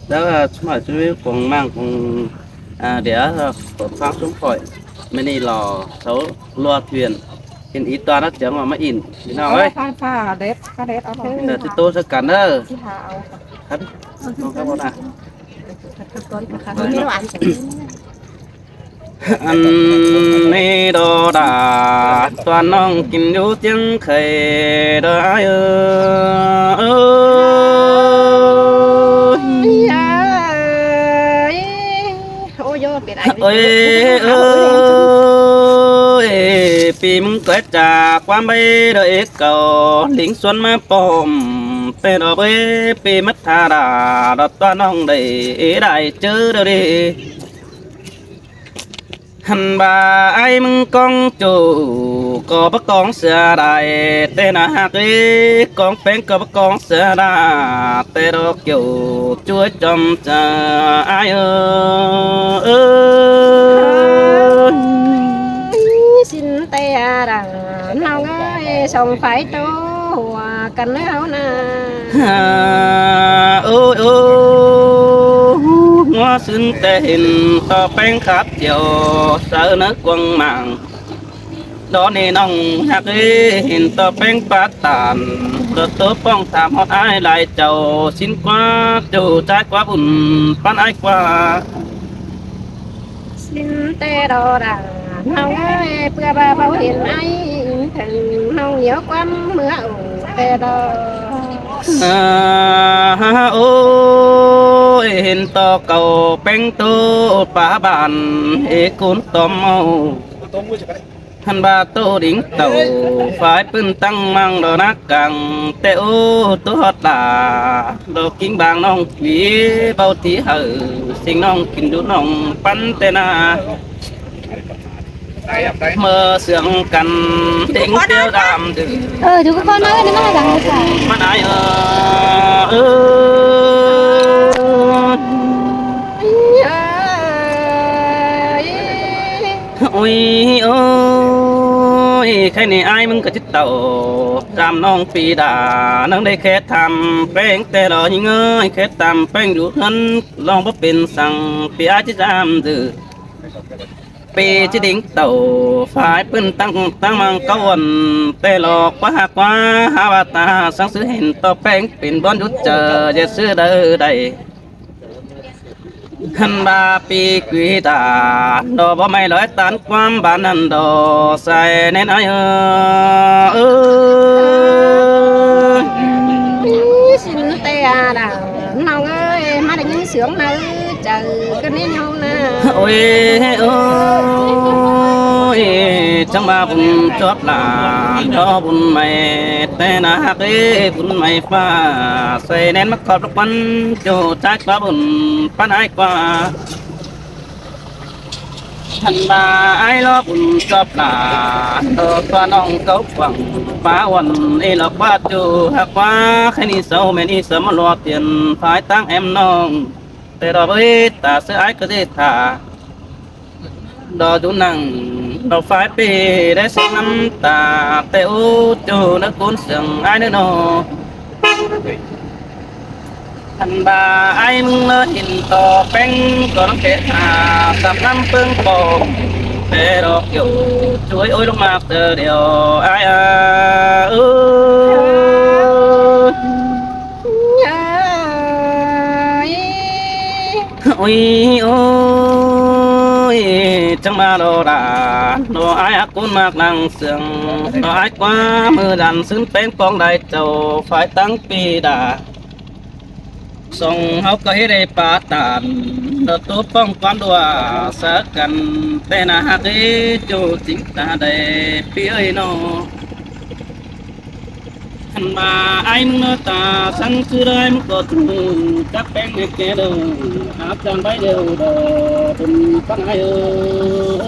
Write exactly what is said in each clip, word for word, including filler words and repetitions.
Đéo, à, ꞌsúm hỏi ꞌchu cuông ꞌmáng cuông, à, đéo, à, cuông ꞌphắng ꞌsúm khỏi. ꞌMự ꞌnị lỏ sau ꞌlua thuyên. ꞌKịn í ꞌtoi ꞌnặn chắng ꞌva ꞌmá ỉn. ꞌPi ꞌnọng ới. Pha, pha đét, pha đét au. ꞌNo ꞌchí ꞌtố ꞌsớ căn ꞌnớ. Khắt. Khắt. Ăn ꞌnị đó đa, ꞌtoi ꞌnọng kin dú ꞌtiếng khay đó ải ơi. Ôi, ôi, ôi, ꞌpi ꞌmứng ꞌcọ chả ꞌquám báu đảy cáu, lính xuôn ꞌmá pom, ꞌtẹ đó báu ꞌpi mết tha đa, đó ꞌtoi ꞌnọng đảy, đảy ꞌchớ đó đi. Hăn ꞌva ải ꞌmứng ꞌcóng ꞌchu, ꞌcọ báu ꞌcóng sia đảy, ꞌtẹ ꞌnạ ꞌhặc ꞌi, ꞌcóng ꞌpéng ꞌcọ báu ꞌcóng sia đa, ꞌtẹ đó kiẻo ꞌchu chom ꞌchạ ải ơi. Ôi, ꞌsịn ꞌtẹ đa, ꞌnọng ơi, song phái ꞌtố hua căn ꞌnớ ꞌháu ꞌnạ. Ôi, ôi, ꞌngo ꞌsịn ꞌtẹ hên ꞌto ꞌpéng khắp chiêu, sáư ꞌnớ cuông ꞌmáng. Đó ꞌnị ꞌnọng ꞌhặc ꞌi, hên ꞌto ꞌpéng pát tản, đó ꞌtố ꞌpóng tham ꞌhọt ải lai chảu, ꞌsịn ꞌquá ꞌchu ꞌchái ꞌquá bun, ꞌpắn ải ꞌquá. ꞌSịn ꞌtẹ đó đa, ꞌnọng ơi, ꞌpưa ꞌva báu hên ải, thẳng ꞌnọng nhiêu ꞌquám ꞌmứa ổ ꞌtẹ đó. À, ôi, hên ꞌto cáu ꞌpéng ꞌtố pá bản, ê cốn tóm au. Hăn ꞌva ꞌtố đính tảu, phái ꞌpứng ꞌtáng ꞌmáng đó ꞌnạ cang, ꞌtẹ ô ꞌtố ꞌhọt đa, đó ꞌkính bang ꞌnọng quí, báu thi hảư, ꞌsịn ꞌnọng kin dú ꞌnọng ꞌpắn ꞌtẹ ꞌnạ. ꞌMự sương căn đính tiếu đam đư. Ờ, chú có con nói nó nói rằng là sao? ꞌMắn ải ơi. Ôi, ôi, khay ꞌnị ải ꞌmứng ꞌcọ ꞌchí tảu, tham ꞌnọng ꞌpi đa, ꞌnọng đảy khé tham ꞌpéng ꞌtẹ lo ꞌnhính ơi, khé tham ꞌpéng dú ꞌhướn, ꞌlống báu pên săng, ꞌpi ải ꞌchí tham dư. ꞌPi ꞌchí đính tảu, phái ꞌpứng ꞌtáng, ꞌtáng ꞌmáng cáu ꞌnặn, ꞌtẹ lo ꞌquá ꞌhặc ꞌquá, hák ꞌva ta săng ꞌsứ hên ꞌto ꞌpéng pên bón dú chảu, ꞌdệt ꞌsứ đaư đảy. Hăn ꞌva ꞌpi quí ta, đó báu ꞌmạy lói tán ꞌquám bản ꞌnặn đó, sai ꞌnén ải ơi. Ôi, ꞌsịn ꞌtẹ đa, ꞌnọng ơi, ꞌmá đảy ꞌnhính sương ꞌnớ, chảu ꞌcọ ꞌnị ꞌnhó ꞌnạ. Ôi, ôi, chắng ꞌva bun chóp lả, đó bun ꞌmạy, ꞌtẹ ꞌnạ ꞌhặc ꞌi, bun ꞌmạy ꞌpá, sai ꞌnén ꞌmá khóp lốc ꞌpắn, ꞌchu ꞌchái ꞌquá bun, ꞌpắn ải ꞌquá. Hăn ꞌva ải lo bun chóp lả, đó ꞌtoi ꞌnọng cáu quảng, ꞌpá ꞌuôn ꞌnị lo ꞌquá ꞌchu ꞌhặc ꞌquá, khay ꞌnị sau ꞌmen ꞌnị sau ꞌmá ꞌlua tiên, phái ꞌtáng ém ꞌnọng. ꞌTẹ đó báu ꞌhế ta ꞌsứ ải ꞌcọ ꞌdệt thả. Đó dú nẳng, đó phái ꞌpi đảy săng ꞌnặm ta, ꞌtẹ ô ꞌchu ꞌnớ cốn sương ải ꞌnớ ꞌnọ. Hăn ꞌva ải ꞌmứng ꞌnớ hên ꞌto ꞌpéng ꞌcọ ꞌnọng kẻ thả, sắp ꞌnặm ꞌpứng pom. ꞌTẹ đó kiẻo ꞌchu ôi ôi ꞌlống ꞌmặc tơ điêu ải à. Ơ. Ôi, ôi, chắng ꞌva lo đa, lo ải ác cốn ꞌmặc lăng sương, lo ải ꞌquá ꞌmự đan ꞌsướng ꞌpéng pong đai chảu, phái ꞌtáng ꞌpi đa. Song ꞌháu ꞌcọ ꞌhế đảy pá ꞌtan, lo ꞌtố ꞌpong ꞌquám đua, sa căn, ꞌtẹ ꞌna ꞌhặc ꞌhế ꞌchu chính ta đảy ꞌpi ơi ꞌnọ. Hăn ꞌva ải ꞌmứng ꞌnớ ta săng ꞌchư đảy ꞌmứng ꞌcọ ꞌchu, chắc ꞌpéng ꞌnê ké đô, áp chang báy điêu đô, bun ꞌpắn ải ơi.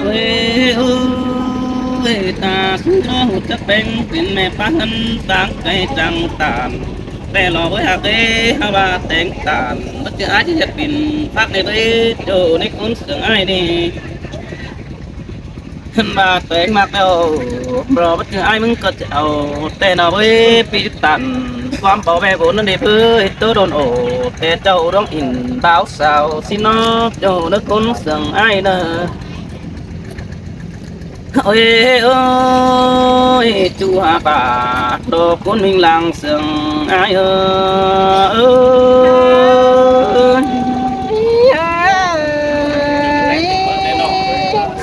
Ơi, ơi, ta ꞌchư đô chắc ꞌpéng pên ꞌme pá ꞌhướn ꞌtáng cai chăng ꞌtan. ꞌTẹ lo ꞌới ꞌhặc ꞌhế ꞌhặc ꞌva téng ꞌtan, báu ꞌchư ải ꞌchí ꞌdệt pên phák ꞌnê ꞌvới, ꞌchu ꞌnê cốn sương ải ꞌnê. Khăn ꞌva ꞌtếng ꞌmặc ꞌlẹo, ꞌbọ báu ꞌchư ải ꞌmứng ꞌcọ ꞌchí au, té ꞌnọ bới ꞌpi tản, ꞌquám báu ꞌme bôn ꞌnặn đi bới ꞌtố đôn ổ, té chảu ꞌluống ỉn báo sao, ꞌsịn ꞌnọ, ꞌchọ ꞌnớ ꞌcốn sương ải ꞌnớ. Ôi, ôi, ꞌchu ha ꞌva, ꞌnọ ꞌcốn ꞌminh lăng sương ải ơi.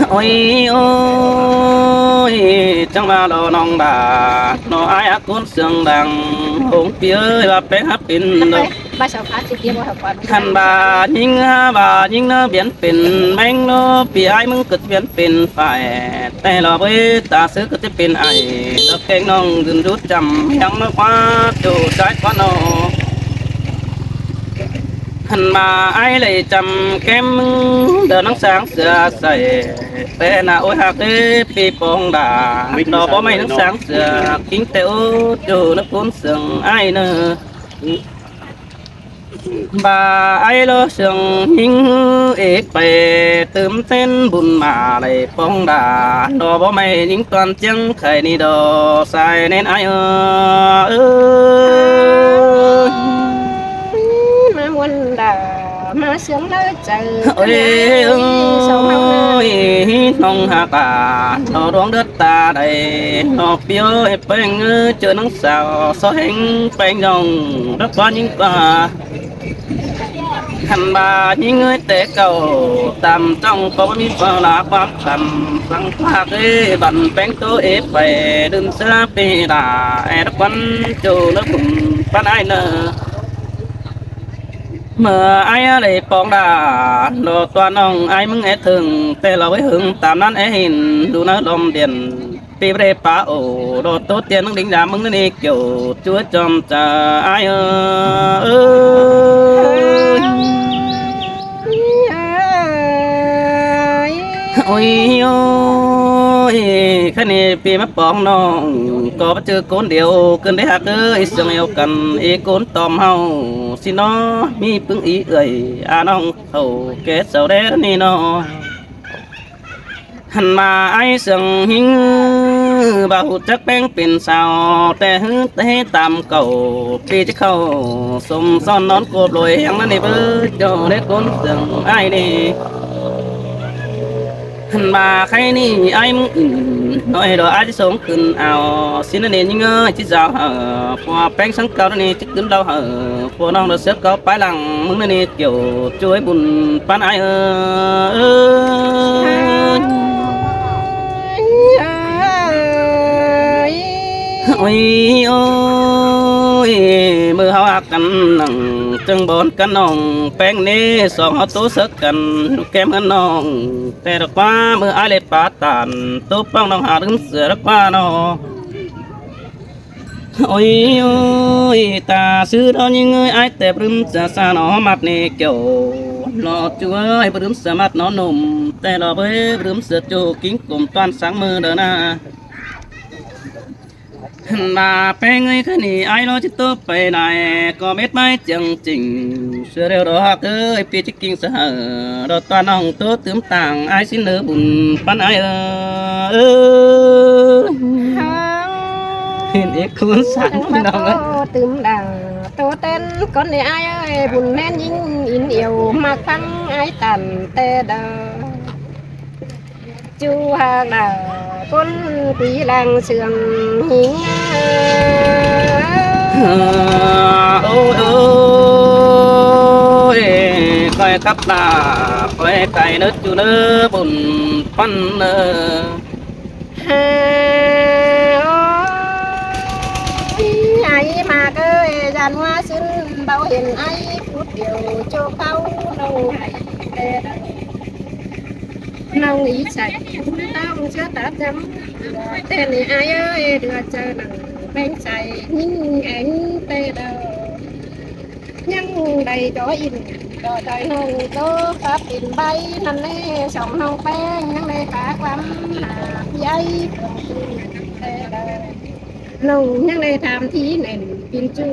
Ôi, ôi, chắng ꞌva ꞌló ꞌnọng đa, ꞌnọ ải ꞌcốn sương đang, ꞌhung ꞌpi ơi ꞌva ꞌpéng hák pên ꞌnọ. Hăn ꞌva ꞌnhính ha ꞌva ꞌnhính ꞌnớ biến pên ꞌmếng ꞌnọ, ꞌpi ải ꞌmứng ꞌcọ biến pên phải, té ꞌlọ bới ta ꞌsứ ꞌcọ pên ải, ꞌlọ kéng ꞌnọng dưn dú chăm, ꞌhiăng ꞌnọ ꞌquá, ꞌchu ꞌchái ꞌquá ꞌnọ. Hăn ꞌva ải đảy chăm kém ꞌmứng đaư ꞌnắng sáng sửa sảy, té ꞌnạ ôi hák ới ꞌpi pong đa, ꞌnọ báu ꞌmạy ꞌnắng sáng sửa, ꞌkính té ú, ꞌchu ꞌnớ ꞌcốn sương ải ꞌnớ. ꞌVa ải ꞌló sương ꞌnhính ꞌhứ ế pay tứm tén bun ꞌmá đảy pong đa, ꞌnọ báu ꞌmạy ꞌnhính ꞌtuan ꞌchiếng khay ꞌnị ꞌđọ sai ꞌnén ải ơi. ꞌMá ꞌmuôn đa, ꞌmá sương ꞌlới chaư. Ôi, ôi, ꞌnọng hák ꞌva, ꞌnọ ꞌluống đớt ta đảy, ꞌnọ ꞌpi ơi ꞌpéng ơi, ꞌchớ ꞌnắng sao, so ꞌhéng ꞌpéng dong, đắc ꞌquá ꞌnhính ꞌquá. Hăn ꞌva ꞌnhính ơi té cảu, tam ꞌchong ꞌcọ ꞌmí ꞌpưa ꞌla ꞌquám căn, lăng ꞌquá ới băn ꞌpéng ꞌtố ế pay, đưm ꞌsứa ꞌpi đa, é đắc ꞌquắn ꞌchu ꞌnớ bun ꞌpắn ải ꞌnớ. ꞌMưa ải đảy pong đa, ꞌló ꞌtuan ꞌnọng ải ꞌmứng é thưng, té ꞌlọ bới hưng tam ꞌnặn é hên, đu ꞌnớ lom điên. ꞌPi báu đảy pá ổ, ꞌló ꞌtố tiên ꞌnưng đính đá ꞌmứng ꞌnớ ꞌnị, kiẻo ꞌchu chom chaư ải ơi. Ôi, ôi, khăn ꞌnị ꞌpi ꞌmá pong ꞌnọng, ꞌcọ báu ꞌchư ꞌcốn điêu, ꞌcứn đé hák ới, sương eo căn, ê ꞌcốn tom ꞌháu, ꞌsịn ꞌnọ, ꞌmí ꞌpứng ꞌí ưởi, a ꞌnọng, khảu, ké sau đé ꞌnị ꞌnọ. Hăn ꞌva ải sương ꞌnhính, báu ꞌhụ chắc ꞌpéng pên sao, té ꞌhứ té tam cảu, ꞌpi ꞌchí khảu, sôm son ꞌnón cộp lôi ꞌhéng ꞌnặn ꞌnị bới, ꞌchọ đé ꞌcốn sương ải ꞌnị. Hăn ꞌva khay ꞌnị ải ꞌmứng ỉn, ꞌnọi đỏ ải ꞌchí sống khửn ao, ꞌsịn ꞌnặn ꞌnhính ơi, ꞌchí dao hảư, ꞌpua ꞌpéng sáng cao ꞌnặn ꞌnị, ꞌchí khửn đao hảư, ꞌpua ꞌnọng đao sớp cao pái lăng ꞌmứng ꞌnặn ꞌnị, kiẻo ꞌchu ới bun ꞌpắn ải ơi. Ôi, ôi, ꞌmưa ꞌháu hák căn nẳng, ꞌchương bón căn ꞌnọng, ꞌpéng ꞌnị song ꞌháu ꞌtố sớc căn, kem căn ꞌnọng, té đắc ꞌquá ꞌmưa ải đảy pá tản, ꞌtố ꞌpóng ꞌnọng hảư ꞌlứm sửa đắc ꞌquá ꞌnọ. Ôi, ôi, ta ꞌsứ ꞌló ꞌnhính ơi, ải té báu ꞌlứm sửa sa ꞌnọ ꞌmặt ꞌnị kiẻo, ꞌló ꞌchu ơi báu ꞌlứm sửa ꞌmặt ꞌnọ ꞌnôm, té ꞌló báu ꞌlứm sửa ꞌchu ꞌkính cốm ꞌtuan sáng ꞌmưa đaư ꞌnạ. Hăn ꞌva ꞌpéng ơi, khăn ꞌnị ải ꞌló ꞌchí ꞌtố pay nải, ꞌcọ mết ꞌmái chiêng chỉnh, sửa đeo đỏ hák ơi, ꞌpi ꞌchí ꞌkính sửa hảư, đỏ ꞌtuan ꞌnọng ꞌtố tứm tang, ải ꞌsịn ꞌnớ bun ꞌpắn ải ơi. Hên ế ꞌcốn sán ꞌnọng ơi. ꞌTố tứm đa, ꞌtố tén ꞌcốn ꞌnị ải ơi, bun ꞌnén ꞌnhính ín iêu, ꞌmặc ꞌphắng ải tản té đaư. ꞌChu hák đa, ꞌcốn ꞌpi lăng sương ꞌnhính. Ôi, ôi, khỏi cắp đa, khỏi cay ꞌnớ ꞌchu ꞌnớ bun ꞌpắn ꞌnớ. Ha, ôi, ải ꞌmặc ơi, dản ꞌva ꞌsịn báu hên ải phút điêu, ꞌchọ ꞌháu ꞌnọng ải té đaư. ꞌNọng ꞌí sai, ꞌtóng ꞌchưa ta chăm. Té ꞌnị ải ơi, đưa chaư nẳng, ꞌpéng sai, ꞌnhính éng té đaư. ꞌNhắng đảy ꞌchọ ỉn, ꞌchọ đảy ꞌnọng ꞌtố khắp pên ꞌvạy ꞌnặn ꞌlế, song ꞌnọng ꞌpéng ꞌnhắng đảy pá ꞌquám, hả, ꞌpi ải, phượng ꞌchu té đaư. ꞌNọng ꞌnhắng đảy tham thi nẻn, pên ꞌchu,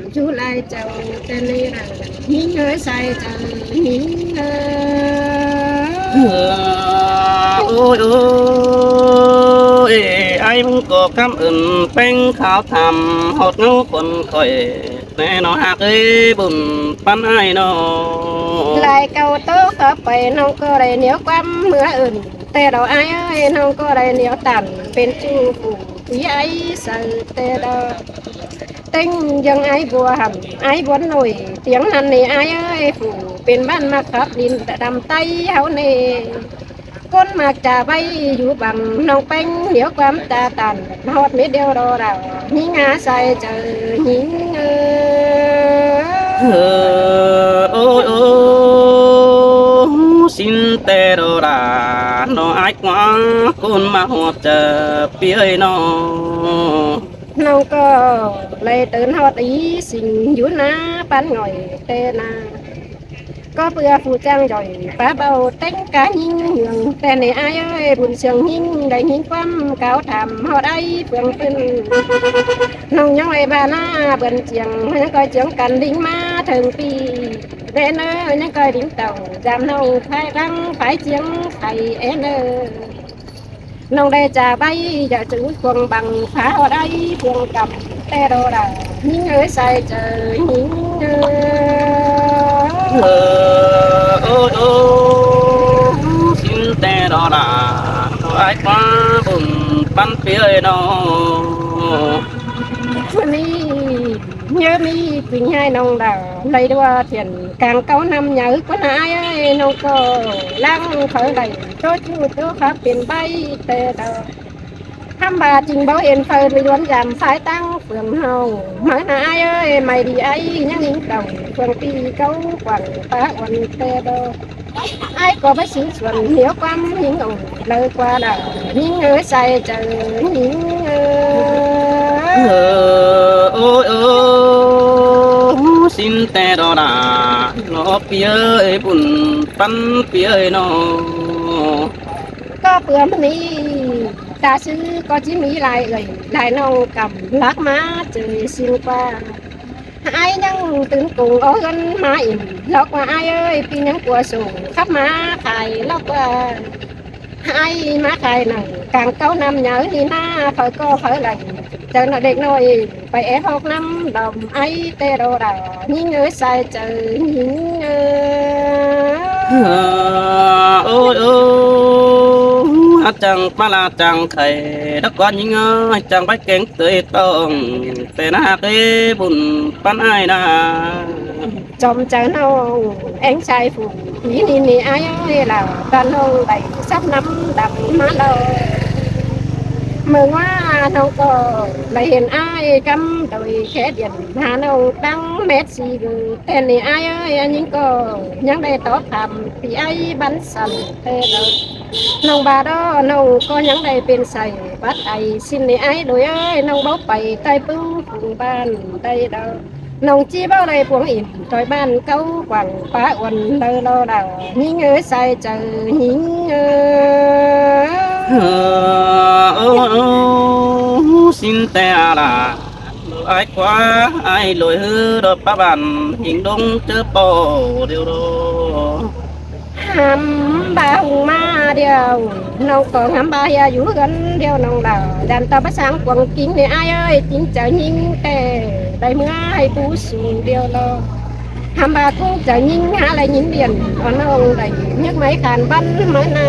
ꞌchu lai chảu, té ꞌnị đa, ꞌnhính ơi sai chảu, ꞌnhính ơi. Ơ, ôi, ôi, ai ꞌmứng ꞌcọ ꞌcắm ứn ꞌpéng kháo tham ꞌhọt ꞌngó khuôn khỏi. ꞌNé ꞌnọ ꞌhặc ới, bun ꞌpắn ai ꞌnọ. Lai cau tó kháo pay ꞌnọng ꞌcọ đảy ꞌnéo ꞌquám ꞌmứa ứn. ꞌTẹ đaư ai ới, ꞌnọng ꞌcọ đảy ꞌnéo tản pên ꞌchu phủ thí ai saư ꞌtẹ đaư. ꞌTếng ꞌdương ai bua hẳn, ai bua nổi, tiếng ꞌnặn ꞌnị ai ới, phủ pên bản ꞌmặc khắp đin đăm ꞌTáy ꞌháu ꞌnị. ꞌCốn ꞌmặc chả ꞌvạy dú băm ꞌnọng ꞌpéng ꞌnéo ꞌquám ta tản ꞌhọt mết điêu đo đảo, ꞌnhính ꞌhá sai chaư ꞌnhính ơ. Ơ, ôi, ôi, ꞌsịn ꞌtẹ đo đa, ꞌnọ ai ꞌquá ꞌcốn ꞌmặc ꞌhọt chaư ꞌpi ới ꞌnọ. ꞌNọng ꞌcọ đảy tứn ꞌhọt í ꞌsịn dú ꞌná ꞌpắn ngỏi ꞌtẹ ꞌná. ꞌCọ ꞌpưa phủ ꞌchang doi pá báu ꞌtếng cá ꞌnhính ꞌmướng. ꞌTẹ ꞌnị ai ới, bun siêng ꞌnhính đảy ꞌnhính ꞌquám cáo tham ꞌhọt ai phướng ꞌpứng. ꞌNọng ꞌnhắng ai ba ꞌná bươn chiêng, ꞌnhắng ꞌcoi chiêng căn đính ꞌmá thơng ꞌpi. ꞌVéng ơ, ꞌnhắng ꞌcoi đính tảu dăm ꞌnọng phái ꞌváng phái chiêng khay ꞌén ơ. ꞌNọng đảy chả ꞌvạy dọ chứ cuông bằng phá ꞌhọt ai cuông cặp ꞌtẹ đo đa. ꞌNhính ới sai chaư ꞌnhính ơ. Ơ, ôi, ôi, ꞌsịn ꞌtẹ đo đa, ꞌnọ ai ꞌquá bun ꞌpắn ꞌpi ới ꞌnọ. ꞌNhớ ꞌmí ꞌquinhng ꞌhại ꞌnọng đa, đảy đua thiện cang cáu ꞌnặm nháư ꞌcốn ai ới, ꞌnọng ꞌcọ ꞌláng kháư đảy ꞌtố ꞌchu ꞌtố khắp pên ꞌvạy ꞌtẹ đaư. Hăm ba chinh báu hên phaư đuổi đuôn dăm phái ꞌtáng phường ꞌháu. Máư ꞌná ai ới, mai đi ai ꞌnhắng ꞌnhính tỏng phường ꞌpi cáu quảng pá uôn ꞌtẹ đaư. Ai ꞌcọ báu sính suôn ꞌnéo ꞌquám ꞌnhính ổ đaư ꞌquá đa. ꞌNhính ới sai chaư ꞌnhính ơ. Ơ, ôi, ôi, ꞌsịn ꞌtẹ đo đa, ꞌnọ ꞌpi ới, bun ꞌpắn ꞌpi ới ꞌnọ. ꞌCọ ꞌpưa ꞌmắn ꞌnị ta sư ꞌcọ ꞌchí ꞌmí lai ới lai ꞌnọng căm lắc ꞌmá chaư ꞌsịn ꞌquá. Ai ꞌnhắng tứn cúng ók ꞌhướn ꞌmá ỉn lóc ꞌquá ai ới, ꞌpi ꞌnhắng ꞌcua sủng khắp ꞌmá khai lóc ꞌquá. Ai ꞌmá khai nẳng cang cáu ꞌnặm nháư ꞌnị ꞌná, phaư ꞌcọ phaư lay. Chaư ꞌnọ đếc ꞌnọi pay é ꞌhọt ꞌnặm đom ai ꞌtẹ đo đa, ꞌnhính ới sai chaư ꞌnhính ơ. Ơ, ôi, ôi, ꞌhá chắng pá ꞌla chắng khay, đắc ꞌquá ꞌnhính ơ, chắng báu kéng tưới tỏng, ꞌtẹ ꞌná ꞌhặc ới, bun ꞌpắn ai ꞌná. Chom chaư ꞌnọng ꞌéng sai phủ thí ꞌnị ꞌnị ai ới, lỏ ꞌtan ꞌnọng đảy sắp ꞌnắm đăm ꞌmá ꞌlọ. ꞌMự ꞌnguá ꞌnọng ꞌcọ đảy hên ai cắm đôi khé điện hả ꞌnọng đăng mét si gư. ꞌTẹ ꞌnị ai ới, ꞌnhính ꞌcọ ꞌnhắng đảy tó tham ꞌpi ai bắn săn ꞌtẹ đaư. ꞌNọng ba đó ꞌnọng ꞌcọ ꞌnhắng đảy pên say bắt ai ꞌsịn ꞌnị ai đôi ới, ꞌnọng báu pay tai pưng phung ban đảy đaư. ꞌNọng ꞌchí báu đảy cuông ỉn ꞌtoi ban cáu quảng pá uôn đaư lo đa. ꞌNhính ới sai chaư ꞌnhính ơ. Ơ, ơ, ơ, ꞌsịn ꞌtẹ đa, ai ꞌquá ai lối ꞌhứ đo pá ban ꞌhính đông ꞌchớ ꞌpo điêu đo. Hăm ba hung ꞌmá điêu, ꞌnọng ꞌcọ hăm ba hia dú ꞌhướn điêu ꞌnọng đa. Đăm ta báu sáng cuông kính ꞌnị ai ới, chính chaư ꞌnhính ꞌtẹ đảy ꞌmứa ꞌhạy pú sung điêu lo. Hăm ba ꞌcúng chaư ꞌnhính hả lay ꞌnhính điện, ón ꞌnọng đảy nhớc máy khan bắn máư ꞌná.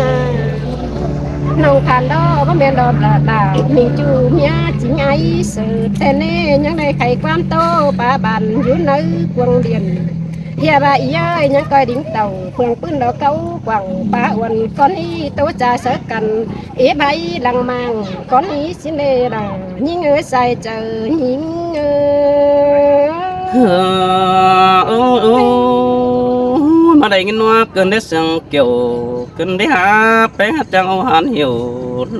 ꞌNọng khan đó báu ꞌmen đó đa đa, ꞌnhính ꞌchu ꞌmía chính ai saư. ꞌTẹ ꞌnị ꞌnhắng đảy khay ꞌquám ꞌtố pá ban dú ꞌnớ cuông điện. Hia ba ꞌí ới, ꞌnhắng ꞌcoi đính tỏng phường ꞌpứng đó cáu quảng pá uôn, con ꞌí ꞌtố cha sáư căn. Ế bái lăng mang, con ꞌí ꞌsịn ꞌlẹ đa, ꞌnhính ới sai chaư ꞌnhính ơ. Ơ, ơ, ơ, ꞌmá đảy ꞌnghín ꞌnua cơn đét sương kiểu, cơn đét hả ꞌpéng hả chắng ô hán hiểu,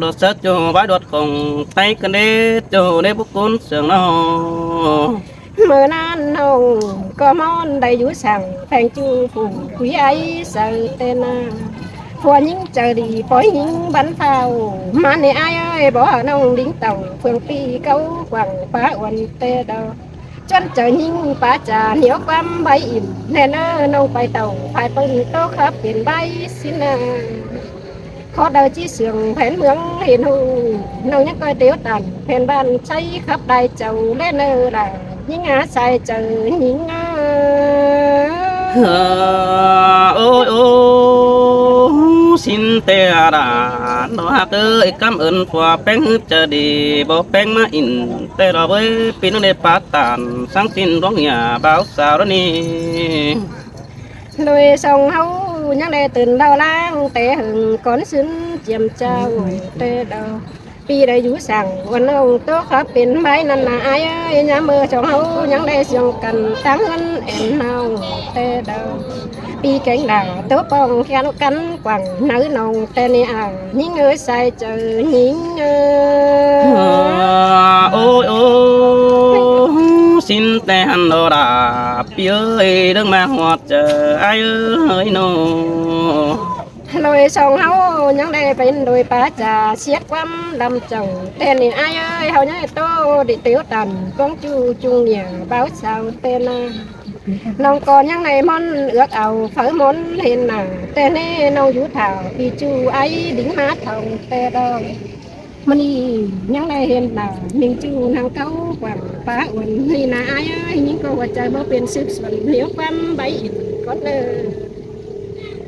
đọt sớ ꞌchu bái đọt khong ꞌTáy cơn đét ꞌchu đét búc cốn sương ꞌnọ. ꞌMự ꞌnặn ꞌnọng ꞌcọ ꞌmón đảy dú săng pheng ꞌchu phủ thí ai saư ꞌtẹ ꞌná. Phua ꞌnhính chaư đi, pói ꞌnhính bắn pháo. ꞌMá ꞌnị ai ới, bók hảư ꞌnọng đính tỏng phường ꞌpi cáu quảng pá uôn ꞌtẹ đaư. ꞌChuốn chaư ꞌnhính pá cha ꞌnéo ꞌquám báy ỉn ꞌnẹ ꞌnớ, ꞌnọng pay tảu phải ꞌpứng ꞌtố khắp pên báy ꞌsịn ꞌnớ. Khót đaư ꞌchí sương phén ꞌmướng hên hu, ꞌnọng ꞌnhắng ꞌcoi tẻo tản phén bản ꞌsáy khắp đai chảu ꞌlé ꞌnớ đa, ꞌnhính ꞌa sai chaư ꞌnhính ꞌnớ. Ôi ôi, ꞌsịn ꞌtẹ đa, nó ꞌhặc ới, ꞌcắm ơn ꞌpọ ꞌpéng ꞌhứ chaư đi, báu ꞌpéng ꞌmá ỉn ꞌtẹ đa ꞌvới, ꞌpi ꞌnọng đảy pá tản ꞌsướng ꞌsịn ꞌluống ꞌnịa báu sao ꞌnị. ꞌLụi song ꞌháu ꞌnhắng đảy tứn đaư ꞌláng té hưng cón ꞌsứn chiêm chao ꞌtẹ đa. ꞌPi đảy dú sảng uôn ꞌnọng ꞌtố khắp pên báy ꞌnặn ꞌnạ ải ới, ꞌnhá ꞌmự song ꞌháu ꞌnhắng đảy siêng căn ꞌtáng ꞌhướn ẻn ꞌnọng ꞌtẹ đa. ꞌPi kéng đa ꞌtố pong khéo căn quảng nháư ꞌnọng ꞌtẹ ꞌnị ải, ꞌnhính ới sai chaư ꞌnhính ꞌnớ. Ôi ôi, ꞌsịn ꞌtẹ hăn đo đa, ꞌpi ới, ꞌlớng ꞌmá ꞌhuột chaư ải ới ꞌnớ. ꞌLụi song ꞌháu ꞌnhắng đảy pên ꞌlụi pá cha siết ꞌquám đăm chảu ꞌtẹ ꞌnị ải ới, ꞌháu ꞌnhắng đảy ꞌtố đi tẻo tản cuông ꞌchu ꞌchung ꞌnịa báu sao ꞌtẹ ꞌnớ. ꞌNọng ꞌcọ ꞌnhắng đảy ꞌmón ước au phaư ꞌmón hên ꞌnạ ꞌtẹ ꞌnị, ꞌnọng dú thả ꞌpi ꞌchu ải đính ꞌmá thỏng ꞌtẹ đa. ꞌMắn ꞌnị ꞌnhắng đảy hên ꞌnạ ꞌmính ꞌchu ꞌnăng cáu quảng pá uôn ꞌnị ꞌnạ ải ới, ꞌnhính ꞌcọ ꞌhụ chaư báu pên sứp suôn ꞌnéo ꞌquám báy ỉn cón ꞌnớ.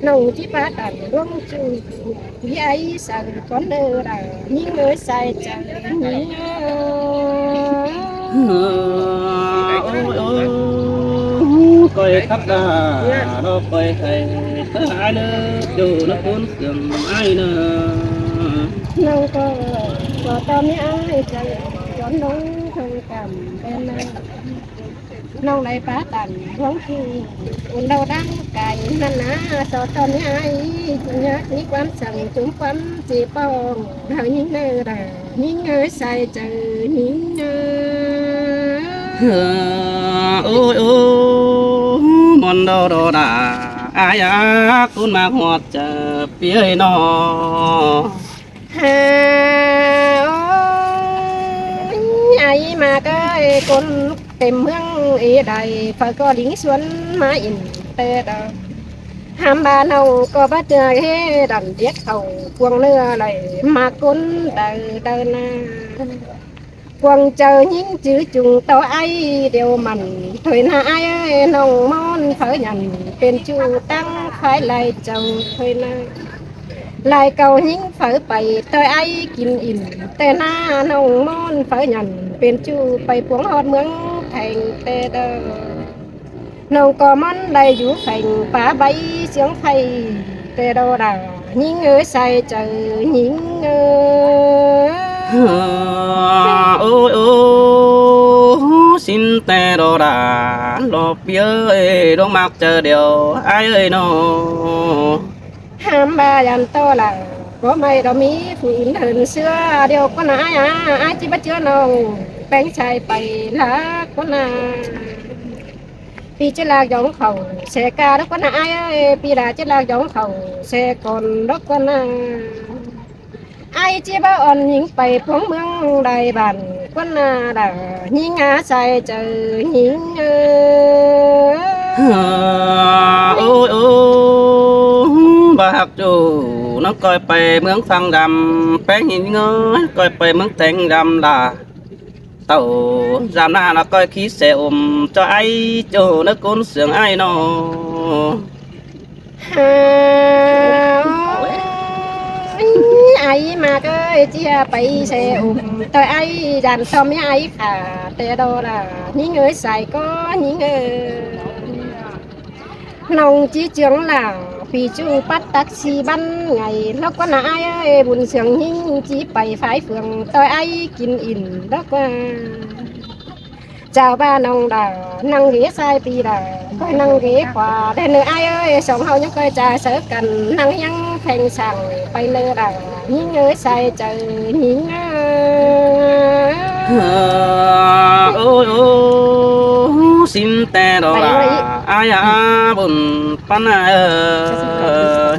ꞌNọng ꞌchí pá tản ꞌluống ꞌchu ꞌpi ải sai cón ꞌnớ đa, ꞌnhính ới sai chaư ꞌnhính ꞌnớ. Ôi ôi, ꞌcoi khắp đa, nó ꞌcoi khay ꞌtớ ải ꞌnớ, ꞌchu ꞌnớ ꞌcốn sương ải ꞌnớ. ꞌNọng ꞌcọ, ꞌcọ ꞌto ꞌmí ải chaư cón ꞌnọng thông cảm ꞌtẹ ꞌnớ. ꞌNọng đảy pá tản ꞌluống ꞌchu uôn đaư đáng cai ꞌnặn ꞌnạ, so ꞌto ꞌmí ải ꞌchu ꞌnhá ꞌmí ꞌquám săng chum ꞌquám ꞌchí pong ꞌhới ꞌnhính ꞌnớ đa, ꞌnhính ới sai chaư ꞌnhính ꞌnớ. Ôi ôi, ꞌmuôn đo đo đa, ải a, ꞌcốn ꞌmá ꞌhuột chaư ꞌpi ới ꞌnớ. Ha, ôi, ải ꞌmá ꞌcới, ꞌcốn têm ꞌmướng ế đảy, phaư ꞌcọ đính suôn ꞌmá ỉn ꞌtẹ đa. Hám ba ꞌnọng ꞌcọ báu ꞌchưa ế đẳn điếc khảu cuông ꞌnớ đảy, ꞌmá ꞌcốn đaư đaư ꞌnạ. Cuông chaư ꞌnhính chứ chung ꞌto ải điêu mẳn thôi ꞌnạ ải ới, ꞌnọng ꞌmón phaư nhẳn pên ꞌchu ꞌtáng khái lai chảu thôi ꞌnạ. Lai cau ꞌnhính phaư pay ꞌtoi ải kin ỉn ꞌtẹ ꞌnạ, ꞌnọng ꞌmón phaư nhẳn pên ꞌchu pay puống ꞌhọt ꞌmướng Theng ꞌtẹ đa. ꞌNọng ꞌcọ ꞌmón đảy dú pheng pá báy siếng phay ꞌtẹ đa đa, ꞌnhính ới sai chaư ꞌnhính ꞌnớ. Ôi ôi, ꞌsịn ꞌtẹ đo đa, lo ꞌpi ới, ꞌluống ꞌmặc chaư điêu ải ới ꞌnớ. Hám ba dản ꞌto lả, báu ꞌmạy đo ꞌmí phủ ứn hên ꞌsứa điêu ꞌcốn ꞌnạ ải a, ải ꞌchí báu ꞌchưa ꞌnọng, ꞌpéng sai pay lả ꞌcốn ꞌnạ. ꞌPi ꞌchí ꞌlặc dóng khảu ꞌsê ca đốc ꞌcốn ꞌnạ ải ới, ꞌpi đa ꞌchí ꞌlặc dóng khảu ꞌsê cón đốc ꞌcốn ꞌnạ. Ải ꞌchí báu ón ꞌnhính pay puống ꞌmướng đai bản ꞌcốn ꞌnạ đa, ꞌnhính ꞌa sai chaư ꞌnhính ꞌnớ. Ôi ôi, báu ꞌhặc ꞌchu, ꞌnọng ꞌcoi pay ꞌmướng Phăng Dăm, ꞌpéng ꞌnhính ꞌngới ꞌcoi pay ꞌmướng Theng Dăm đa. Tảu dăm ꞌnạ ꞌnọng ꞌcoi khí ꞌsê ôm ꞌchoi ải ꞌchu ꞌnớ ꞌcốn sương ải ꞌnớ. Ha, ôi, ải ꞌmá ꞌcới, ꞌchí pay ꞌsê ôm ꞌtoi ải, dản ꞌto ꞌmí ải khả ꞌtẹ đo đa, ꞌnhính ới sai ꞌcọ ꞌnhính ới. ꞌNọng ꞌchí ꞌchương lả ꞌpi ꞌchu pắt tắc si bắn ngày lốc ꞌcốn ꞌnạ ải ới, bun sương ꞌnhính ꞌchí pay phái phường ꞌtoi ải kin ỉn lốc ꞌcốn. Chảu ꞌva ꞌnọng đa ꞌnăng ghế sai ꞌpi đa ꞌcoi ꞌnăng ghế khua đe ꞌnớ ải ới, song ꞌháu ꞌnhắng ꞌcoi ꞌchạ sáư căn ꞌnăng ꞌhiếng pheng sảng pay ꞌnớ đa, ꞌnhính ới sai chaư ꞌnhính ꞌnớ. Ôi ôi, ꞌsịn ꞌtẹ đo đa, ải a, bun ꞌpắn ꞌnạ.